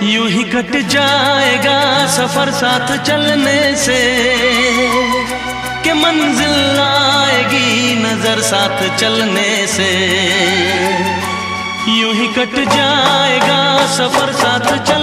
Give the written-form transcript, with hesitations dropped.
यूं ही कट जाएगा सफर साथ चलने से, कि मंजिल आएगी नजर साथ चलने से। यूं ही कट जाएगा सफर साथ चलने।